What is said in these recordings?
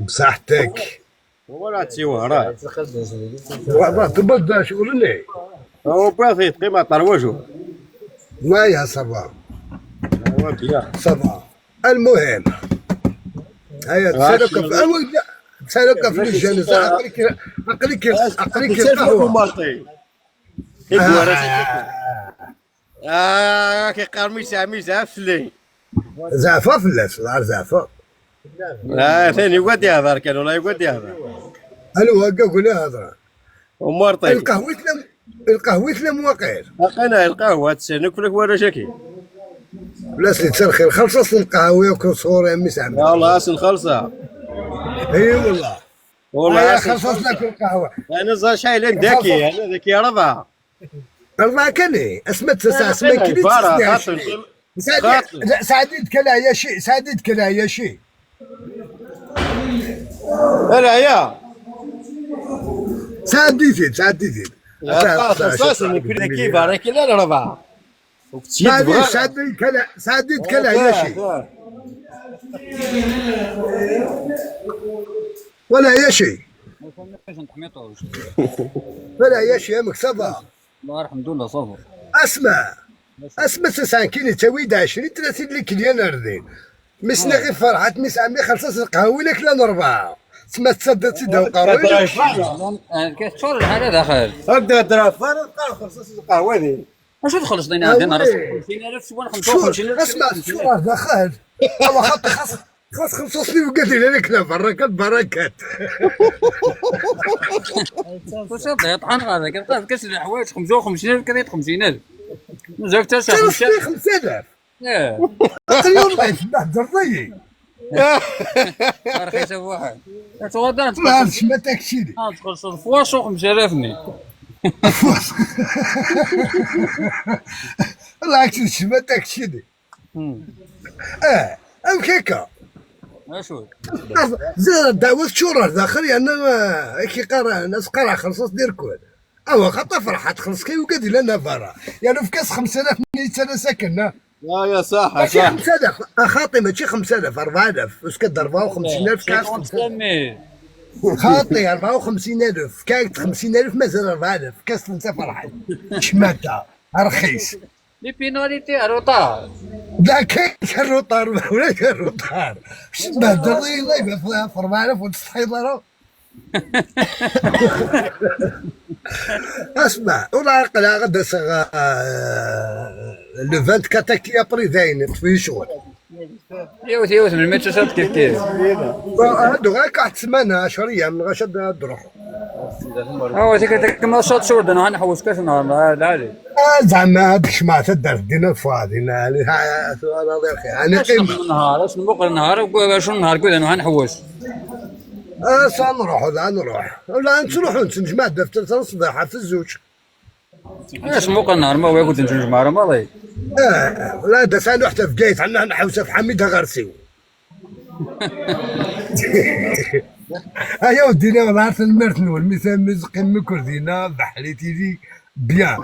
بصحتك. ولا تسيوه راه. تبدا شغلني. هو باثي قيمة طروجو. ما يا ça va. هو bien. ça va. المهم هيا تسالك في تسالك في الجنازة عقلك عقلك عقلك القهوة. مالطي. كيقار ميسا ميسا فلي. زعفة فلاس العار زعفة. ثاني يقعد يهضر كان ولا يقعد يهضر. الو هكا قول هضره. ومارطي. القهوة لم واقيل. لقينا القهوة تسنك لك ولا شاكي. بلاص اللي تسال خير خلصت القهوة وكل صورة يا ميس عمي. يلا اسن خلصة. اي والله. والله خلصت لك القهوة. انا زا شايل ذكي انا ذكي ربعة. أربعة كان اسمت تسعة اسمت كبير. سعديد كلا يا شي سعديد كلا يا شي. لا يا. سعديد سعديد. خلصت كيف راك لا ربعة. معليش سعديد كلا سعديد كلا يا شي. ولا يا شي. ولا يا شي امك ça va. الله الحمد لله ça va. اسمع اسمع تسعة كيني تاويد 20 30 les clients اردين مسنا غير فرحات مس عمي خلصت القهوة لك لا اربعة تسمى تصدق تسد وقهوة كتشور الحالة داخل هكذا درافان خلصت القهوة ذي. واش تخلص لينا عندنا 50000 سوا 55000. اسمع شو داخل هو خط خاص خاص 5 سنين وقال لي لك لا بركات بركات. واش طحن هذا كتبقى كاس الحوايج 55000 كريت 50000 مازال حتى 5000. اه اليوم درضي رخيصة بواحد تغدا ما تاكسيني تخلص فواصو 5000 ني والله عكس ما تاكسيني. ام كيكا اشو زاد دعوة شورى داخل يعني كي قرا الناس قرا خلصت دير كل او خاطر فرحة تخلص كي وقد لنا فرا يعني في كاس 5000 سنة ساكنة. لا يا صح ماشي 5000 خاطي ماشي 5000 4000 واش كدير 54000 كاس خاطي 54000 كايت 50000 مازال 4000 كاس انت فرحان شماتة رخيص les pénalités ال retard. لا كاين ال retard ولا كاين ال retard شبه دري الله يبعث في 4000 وتستحي ضرا. اسمع ولا عقل غدا le 24 كي ابري داين في شغل يوث يوث من الماتشات كيف كيف هادو غير واحد السمانه 10 ايام غاش تروح. هو تيك ما شاط شور انا نحوس كاش نهار العالي. زعما هذيك شمعة تدار دينا الفاضي انا انا قيمة النهار اش نبقى النهار شو النهار كل انا نحوس. نروح ولا نروح ولا نروحوا نجمع دفتر الصباح في الزوج. اش موقع النهار ما هو كنت نجمع راه ماضي. لا دفعنا حتى في قايت عندنا نحوسه في حميده غرسيو. هيا ودينا نهار المرتن والمثال مزقين من كردينا بحريتي لي بيان.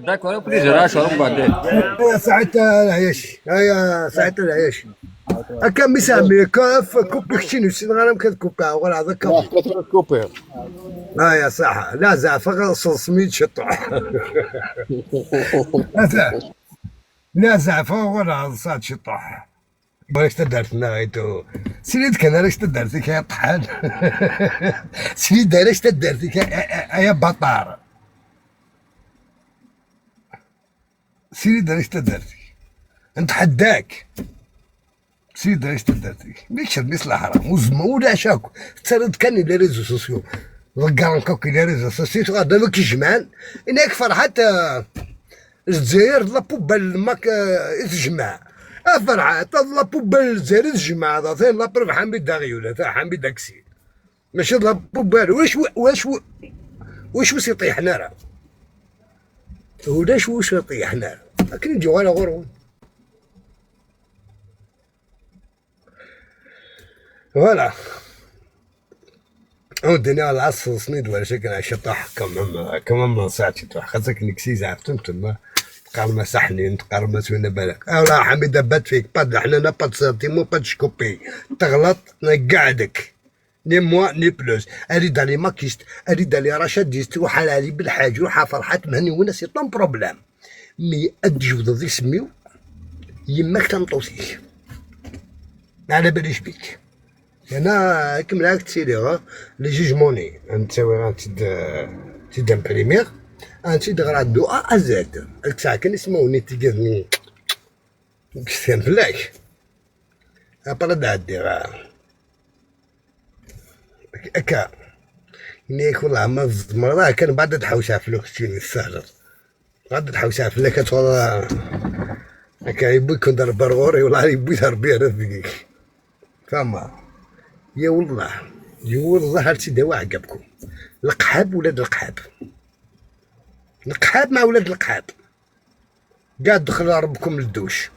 داكور بليزير اشهر من بعد. يا ساعة العياش هيا ساعة العياش. هكا مسامي كاف كوبي خشيني سين غير كتكوبا ولا هذا كوبي. يا صح لا زعف سميت شطح. لا زعف ولا صاد شطح. واش تدارت لنا غيتو سيريد كان علاش تدارتك يا طحان سيريد علاش تدارتك يا بطار سيريد علاش تدارتك نتحداك سيريد علاش تدارتك ميكش مثل حرام وزما ولا شاكو تسرد كان les réseaux sociaux ضكارن كوكي les réseaux sociaux غادا لك جمان انك فرحات الجزائر la poubelle ماك تجمع فرحة la poubelle الجزائر تجمع هذا ثاني la preuve حميد داغيولا تاع حميد داكسي ماشي la poubelle واش واش واش واش يطيح نارا ولاش واش يطيح نارا لكن نجيو على غرون voilà ودينا العصر صنيد ولا شكل عشان طاح كمان كمان ساعة طاح خاصك نكسي زعفتم تما تقارن سحنين تقارن وين بالك لا حميدة بات فيك pas حنا pas de sentiments pas de شكوبي تغلط نقعدك ni moins ni plus. اريد les makistes، اريد les rachadistes، روح على علي بالحاج، روح فرحات مهني وين c'est ton problème. mais ادجو ذي سميو يماك تنطوسيك ما على باليش بيك. انا كمل تسيري les jugements ني انت تيد imprimer انت دغرا de A à Z الساعة كان يسموني تيقدني كستان فلاك ابرا عدي اكا نيك والله ما الزمر كان بعد تحوس فلوك تشيني السهل بعد تحوس فلوك تولى هكا يبوي كون دار برغوري والله يبوي تربيه رفقك فما يا والله يا والله هالشي دوا عقبكم القحاب ولاد القحاب القحاب مع ولاد القحاب كاع دخل ربكم للدوش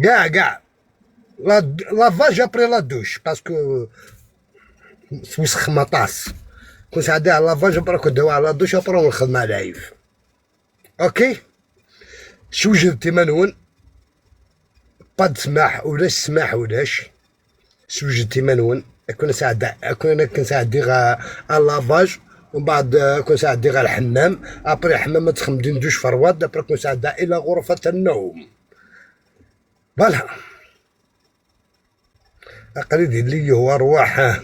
كاع كاع lavage après la douche parce que وسخ مطاس كون عندها lavage après كنت على la douche après الخدمة العيف. OK شو جبتي منون pas سماح ولاش سماح ولاش سوجدتي منون كنا ساعد كنا كنساعد غا lavage ومن بعد كون ساعد غا الحمام après الحمام تخمدين douche froide après كون ساعد الى غرفة النوم. voilà قريد اللي هو رواح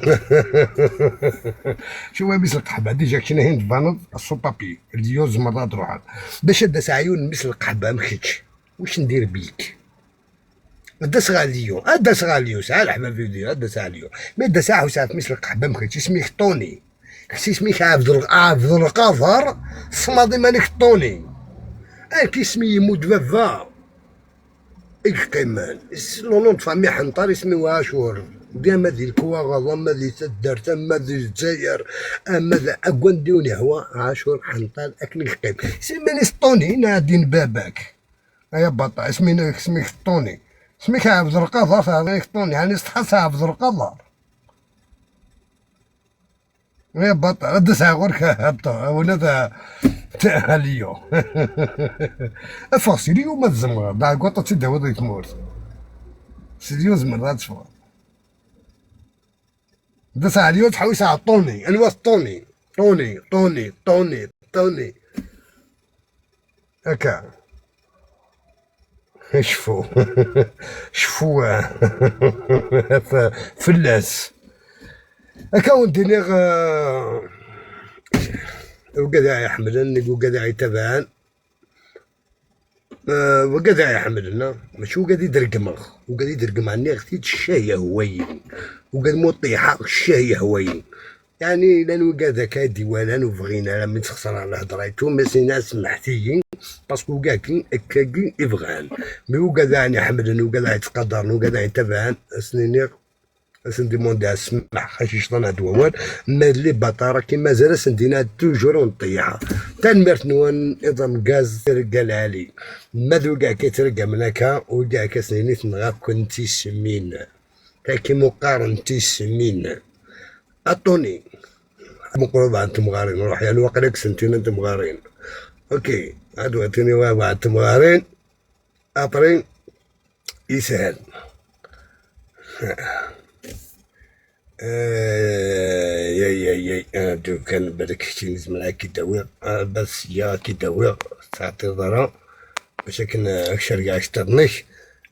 شو مثل القحبه déjà كاين هند فانض ال sans-papiers اليوز مرات روحات باش هدا سعيون مثل القحبه مخيتش واش ندير بيك هدا سغاليو هدا سغاليو ساعة الحبة فيديو هدا ساعة mais هدا ساعة وساعة مثل القحبة مخيتش اسميك طوني خصي اسميك عبد القادر صمادي مالك طوني كي اسمي يموت بابا إقيمان le nom de famille حنطار اسمي عاشور ديما ذي الكواغ ما ذي تدار تما ذي الجزائر اما ذا اكوان ديوني هو عاشور حنطار اكن قيم سميني سطوني نادين باباك يا بطا اسمي اسميك طوني اسميك عبد القادر هذاك طوني يعني استحس عبد القادر يا بطا رد ساعة غورك ولا تاع اليوم افاصي اليوم الزمر بعد قطة تداوي ذيك مورت سيديو زمر تفور دس على اليوم تحوس على طوني انواع طوني طوني طوني طوني طوني هكا شفو شفو فلاس هكا ونديني وكذا يحملن وكذا يتبعن وكذا يحملنا ماشي وكذا يدرقمغ وكذا يدرقم عني غتي الشاية هوين وكذا مطيحة الشاية هوين يعني لان وكذا كادي ولا نبغينا من تخسر على هضريتو mais سينا سمحتي parce que كاع كي اكاكي يبغان mais وكذا يعني حملن وكذا يتقدرن وكذا يتبعن سنيني سنديموندي السمح خاش شطان هاد ووال mais les bâtards كي مازال سندينا toujours نطيحها تنمرت نوان نظام غاز ترقى العالي ماذا كاع كيترقى من هكا وكاع كسنيني تنغا كنتي سمين كي مقارن تي سمين اطوني مقرب عن تمغارين روح يعني وقلك سنتين انت مغارين OK هادو عطيني واحد تمغارين après يسهل. يا يا يا دو كان بالك شي نزمل كي داوي بس يا كي داوي تعطي ضرا باش كن اكشر كاع اشترنيش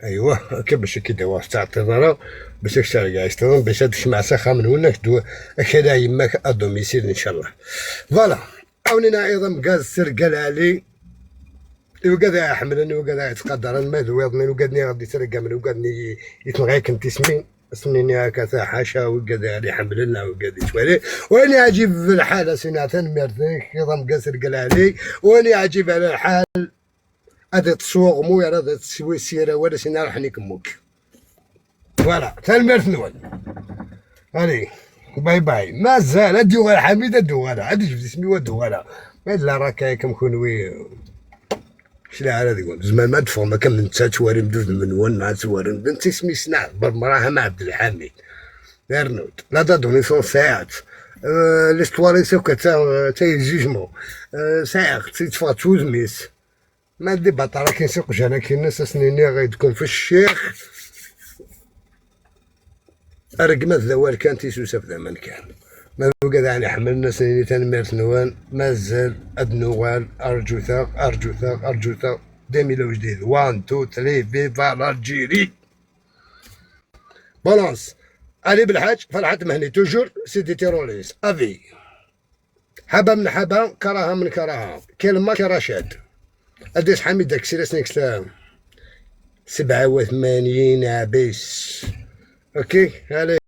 ايوا كي باش كي داوي تعطي ضرا باش اكشر كاع اشترن باش تسمع سخا من هناك دو اكشر يماك à domicile ان شاء الله. voilà عاونينا ايضا بغاز السرقال علي وكذا يحملني وكذا يتقدر ما ذويضني وكذا غادي يترقى من وكذا يتنغيك كنت اسمي سنيني هكا حاشا وكذا اللي حملنا وكذا شوالي واني عجيب في الحالة سنة ميرتك نظام قاسر قال علي واني عجيب على الحال هذا تسوق مو هذا تسوي سيرة ولا سنة راح نكموك voilà تنمرت نول allez bye bye مازال اديو غير حميد ادو غالا عاد جبت اسمي ودو غالا ما لا راك كم كونوي شلا على ذيك زمان ما دفع ما كان من تسواري مدود من ون مع تسواري بنت اسمي سنع برمراها مع عبد الحميد ارنود لا دوني سون ساعات l'histoire سوكا تا jugement ساعة تفا توز ميس. ما دي بطارة كي نسيق جانا كي الناس سنيني غيدكم في الشيخ أرقمة ذوال كان تيسوسف ذا كان ما بقى يعني حملنا سنيني تنميرت نوان مازال أدنوال أرجوثا أرجوثا أرجوثا ديمي لو جديد 1 2 3 viva l'Algérie. Balance علي بالحاج فرحات مهني, toujours c'est des terroristes à vie. حبا من حبا كرهها من كرهها كلمة كرشاد أديس حميد داك سيريس نيكس 87 عبيس. OK, allez.